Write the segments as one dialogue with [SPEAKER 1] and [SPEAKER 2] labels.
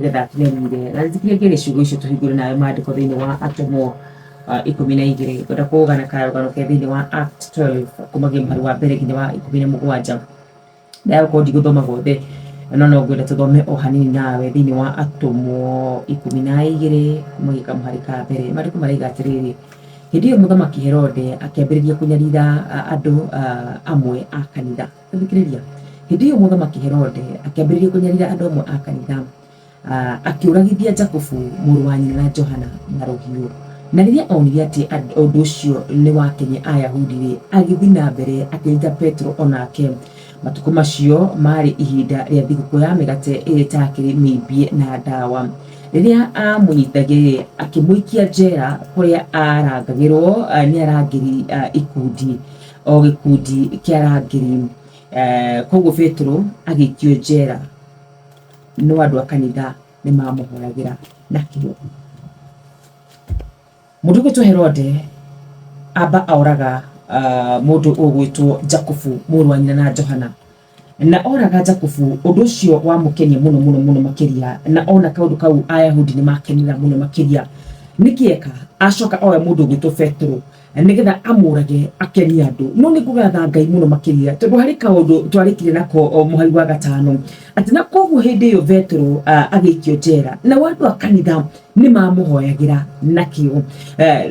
[SPEAKER 1] Nĩgetha atũnyarire. Na njĩtĩkĩrie ngĩrie ciugo icio tũhingũre nawe maandĩko thĩinĩ wa Atũmwo 12. Ngwenda kũgana karũgano ke thĩinĩ wa Act 12 kumagia mũhari wa mbere nginya wa 17. Ndagũkorwo ndigũthoma guothe no no ngwenda tũthome o hanini nawe thĩinĩ wa Atũmwo 12 kumagia kamũhari ka mbere. Maandĩko maraiga atĩrĩrĩ, hĩndĩ ĩyo mũthamaki Herode akĩambĩrĩria kũnyarira andũ amwe a kanitha. Thikĩrĩria. Hĩndĩ ĩyo mũthamaki Herode akĩambĩrĩria kũnyarira andũ amwe a kanitha, akĩũragithia Jakubu mũrũ wa nyina na Johana na rũhiũ. Na rĩrĩa onire atĩ ũndũ ũcio nĩ wakenia Ayahudi-rĩ, agĩthiĩ na mbere akĩnyita Petero o nake. Matukũ macio maarĩ ihinda rĩa thigũkũ ya mĩgate ĩrĩa ĩtakĩrĩ mĩimbie na ndawa. Rĩrĩa aamũnyitagĩrĩ, akĩmũikia njera kũrĩa aarangagĩrũo nĩ arangĩri ikundi. O gĩkundi kĩa arangĩri. Koguo Petero agĩikio njera, no andũ a kanitha nĩ mamũhoyagĩra na kĩyo. Mũndũ ũgwĩtwo Herode amba oraga mũndũ ũgwĩtwo Jakubu mũrũ wa nyina na Johana. Na oraga Jakubu, ũndũ ũcio wamũkenia mũno mũno mũno makĩria, na ona kaũndũ kau Ayahudi nĩ makenera mũno makĩria. Nĩkĩ eka? Acoka oya mũndũ ũgwĩtwo Petero nĩgetha amũrage akenie andũ. No nĩ ngũgatha Ngai mũno makĩria tondũ harĩ kaũndũ twarĩkire nako mũhari wa gatano atĩ na koguo hĩndĩ ĩyo Petero agĩikio njera, nao andũ a kanitha nĩ mamũhoyagĩra na kĩyo.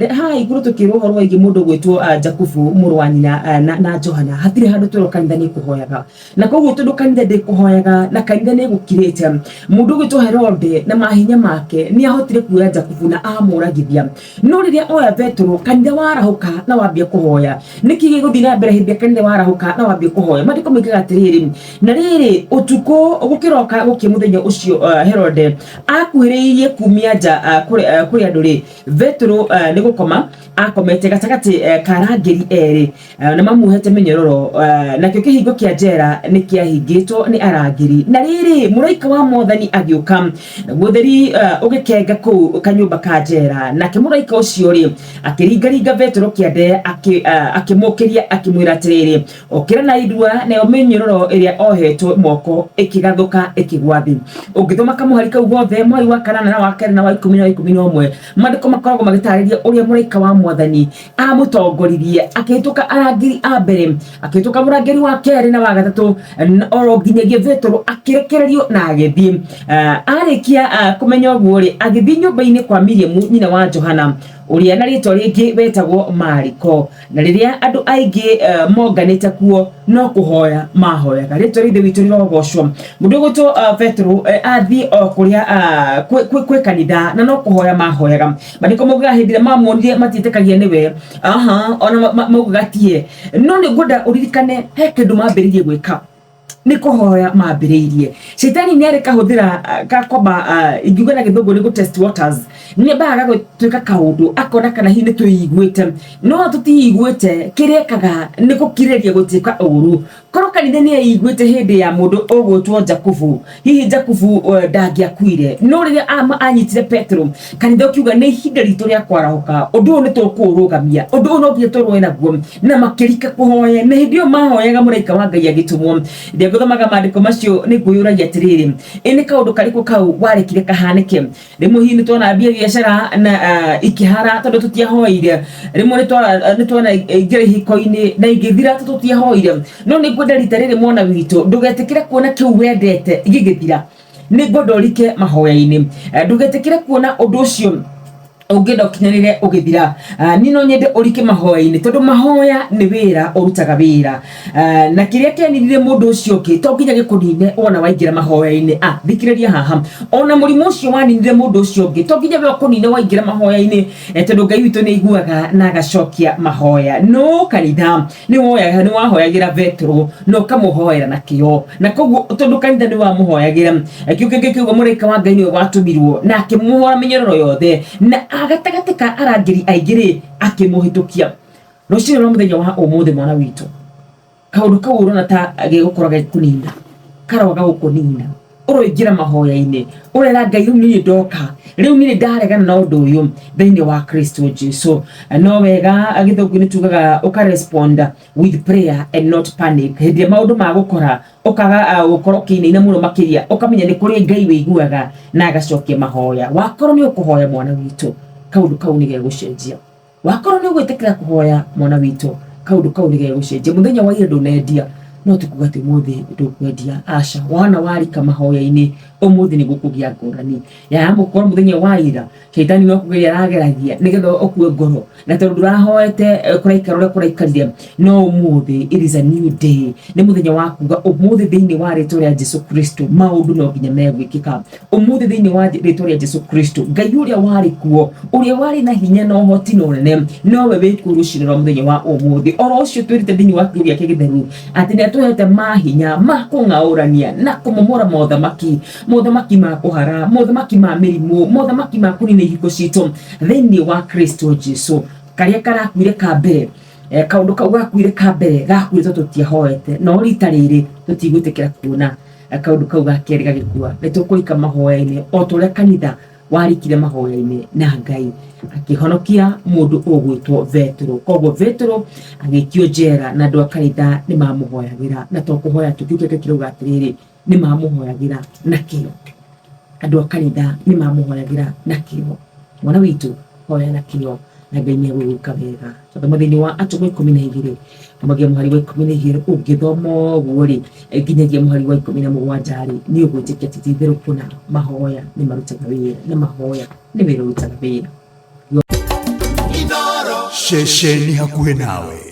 [SPEAKER 1] Haha igũrũ tũkĩrwo ũhoro wĩgiĩ mũndũ ũgwĩtwo Jakubu mũrũ wa nyina na Johana, hatirĩ handũ twerwo kanitha nĩ ĩkũhoyaga. Na koguo tondũ kanitha ndĩkũhoyaga na kanitha nĩ ĩgũkirĩte, mũndũ ũgwĩtwo Herode na mahinya make nĩ ahotire kuoya Jakubu na amũragithia. No rĩrĩa oya Petero, kanitha warahũka na wambia kũhoya. Nĩkĩ gĩgũthiĩ na mbere hĩndĩ ĩrĩa kanitha warahũka na wambia kũhoya? Maandĩko moigaga atĩrĩrĩ, na rĩrĩ, ũtukũ gũkĩroka gũkĩa mũthenya ũcio Herode akuhĩrĩirie kumia nja kũrĩ andũ-rĩ, Petero nĩ gũkoma akomete gatagatĩ ka arangĩri erĩ, na mamuohete mĩnyororo, nakĩo kĩhingo kĩa njera nĩ kĩahingĩtwo nĩ arangĩri. Na rĩrĩ, mũraika wa Mwathani agĩũka, naguo ũtheri ũgĩkenga kũu kanyũmba ka njera, nake mũraika ũcio-rĩ, akĩringaringa Petero kĩande, akĩmũũkĩria akĩmwĩra atĩrĩrĩ, Ũkĩra na irua, nayo mĩnyororo ĩrĩa ohetwo moko ĩkĩgathũka ĩkĩgwa thĩ. Ũngĩthoma kamũhari kau gothe, mũhari wa kanana na wa kenda na wa ikũmi na wa 11, maandĩko makoragwo magĩtarĩria ũrĩa mũraika wa Mwathani amũtongoririe akĩhĩtũka arangĩri a mbere, akĩhĩtũka mũrangĩri wa kerĩ na wa gatatũ, oro nginyagia Petero akĩrekererio na agĩthiĩ. Arĩkia kũmenya ũguo-rĩ, agĩthiĩ nyũmba-inĩ kwa Miriamu nyina wa Johana, ũrĩa na rĩtwa rĩngĩ wetagwo Mariko. Na rĩrĩa andũ aingĩ monganĩte kuo no kũhoya mahoyaga. Rĩtwa rĩa Ithe witũ rĩrogocwo. Mũndũ ũgwĩtwo Petero athiĩ o kũrĩa kwĩ kanitha na no kũhoya mahoyaga. Maandĩko maugaga hĩndĩ ĩrĩa mamuonire matietĩkagia nĩwe, aha, ona maugaga tiye. No nĩ ngwenda ũririkane he kĩndũ mambĩrĩirie gwĩka. Nĩ kũhoya mambĩrĩirie. Shaitani nĩ arĩ kahũthĩra ga kwamba, ingiuga na gĩthũngũ nĩ gũ test waters. Nĩ ambaga agagĩtuĩka kaũndũ akona kana hihi nĩ twĩiguĩte. No tũtiiguĩte, kĩrĩa ekaga nĩ gũkirĩrĩria gũtuĩka ũru. Korwo kanitha nĩ yeiguĩte hĩndĩ ya mũndũ ũgwĩtwo Jakubu, hihi Jakubu ndangĩakuire. No rĩrĩa anyitire Petero, kanitha ũkiuga nĩ ihinda ritũ rĩa kwarahũka, ũndũ ũyũ nĩ tũkũũrũgamia, ũndũ ũyũ no nginya tũrũe naguo. Na makĩrika kũhoya, na hĩndĩ ĩyo mahoyaga mũraika wa Ngai agĩtũmwo. Rĩrĩa ngũthomaga maandĩko macio nĩ ngwĩyũragia atĩrĩrĩ, ĩ nĩ kaũndũ karĩkũ kau warekire kahanĩke? Rĩmwe hihi nĩ twanambia biacara na ikĩhara tondũ tũtiahoire. Rĩmwe nĩ twanaingĩra ihiko-inĩ na igĩthira tondũ tũtiahoire. No nĩ ngwenda rita rĩrĩ mwana witũ ndũgetĩkĩre kuona kĩu wendete gĩgĩthira. Nĩ ngwenda ũrike mahoya-inĩ. Ndũgetĩkĩre kuona ũndũ ũcio ũngĩenda ũkinyanĩre ũgĩthira. Niĩ no nyende ũrike mahoya-inĩ tondũ mahoya nĩ wĩra ũrutaga wĩra. Na kĩrĩa kĩaninire mũndũ ũcio ũngĩ to nginya gĩkũnine wona waingĩra mahoya-inĩ. Thikĩrĩria haha, ona mũrimũ ũcio waninire mũndũ ũcio ũngĩ to nginya we ũkũnine waingĩra mahoya-inĩ, tondũ Ngai witũ nĩ aiguaga na agacokia mahoya. No kanitha nĩ woyaga, nĩ wahoyagĩra Petero na ũkamũhoera na kĩyo, na koguo tondũ kanitha nĩ wamũhoyagĩra, kiugo kĩngĩ kiuga mũraika wa Ngai nĩwe watũmirwo na akĩmuohora mĩnyororo yothe, na gatagatĩ ka arangĩri aingĩ rĩ, akĩmũhĩtũkia. Rũcinĩ rwa mũthenya wa ũmũthĩ mwana witũ, kaũndũ kau ũrona ta gegũkorwo gegũkũnina, karoga gũkũnina. Ũroingĩra mahoya-inĩ, ũrera Ngai, rĩu niĩ ndoka, rĩu niĩ ndaregana na ũndũ ũyũ thĩinĩ wa Kristo Jesu. No wega gĩthũngũ-inĩ tugaga ũka respond with prayer and not panic. Hĩndĩ ĩrĩa maũndũ magũkora ũkaga gũkorwo ũkĩinaina mũno makĩria, ũkamenya nĩ kũrĩ Ngai wĩiguaga na agacokia mahoya. Wakorwo nĩ ũkũhoya mwana witũ, kaũndũ kau nĩ gegũcenjia. Wakorwo nĩ ũgwĩtĩkĩra kũhoya mwana witũ, kaũndũ kau nĩ gegũcenjia. Mũthenya wa ira ndũnendia, no ti kuga atĩ ũmũthĩ ndũkwendia. Aca, wona warika mahoya-inĩ, ũmũthĩ nĩ gũkũgĩa ngũrani. Ya gũkorwo mũthenya wa ira, shaitani no kũgeria arageragia nĩgetha ũkue ngoro, na tondũ ndũrahoete kũraikara ũrĩa kũraikarire, no ũmũthĩ it is a new day. Nĩ mũthenya wa kuga ũmũthĩ thĩinĩ wa rĩtwa rĩa Jesu Kristo maũndũ no nginya megwĩkĩka. Ũmũthĩ thĩinĩ wa rĩtwa rĩa Jesu Kristo, Ngai ũrĩa warĩ kuo, ũrĩa warĩ na hinya na ũhoti na ũnene, nowe wĩ kuo rũcinĩ rwa mũthenya wa ũmũthĩ. Oro ũcio twĩrĩte thĩinĩ wa kiugo gĩake gĩtheru atĩ nĩ atũhete mahinya ma kũng'aũrania na kũmomora mothamaki, mothamaki ma kũhara, mothamaki ma mĩrimũ, mothamaki ma kũnina ihiko citũ thĩinĩ wa Kristo Jesu. Karĩa karakuire ka mbere, kaũndũ kau gakuire ka mbere gakuire tondũ tũtiahoete, no rita rĩrĩ tũtigwĩtĩkĩra kuona kaũndũ kau ga kerĩ gagĩkua. Nĩ tũkũrika mahoya-inĩ o ta ũrĩa kanitha warikire mahoya-inĩ na Ngai akĩhonokia mũndũ ũgwĩtwo Betũrũ. Koguo Betũrũ agĩikio njera na andũ a kanitha nĩ mamũhoyagĩra, na to kũhoya tu, kiugo gĩake kĩrauga atĩrĩrĩ, nĩ mamũhoyagĩra na kĩyo. Andũ a kanitha nĩ mamũhoyagĩra na kĩyo. Mwana witũ, hoya na kĩyo na Ngai nĩ egũgwĩka wega. Twathoma thĩinĩ wa Atũmwo 12 kumagia mũhari wa 12 ũngĩthoma ũguo rĩ, nginyagia mũhari wa 17 rĩ, nĩ ũgwĩtĩkia atĩ ti itherũ kũna mahoya nĩ marutaga wĩra, na mahoya nĩ wĩra ũrutaga wĩra.
[SPEAKER 2] Ceceni hakuhĩ nawe.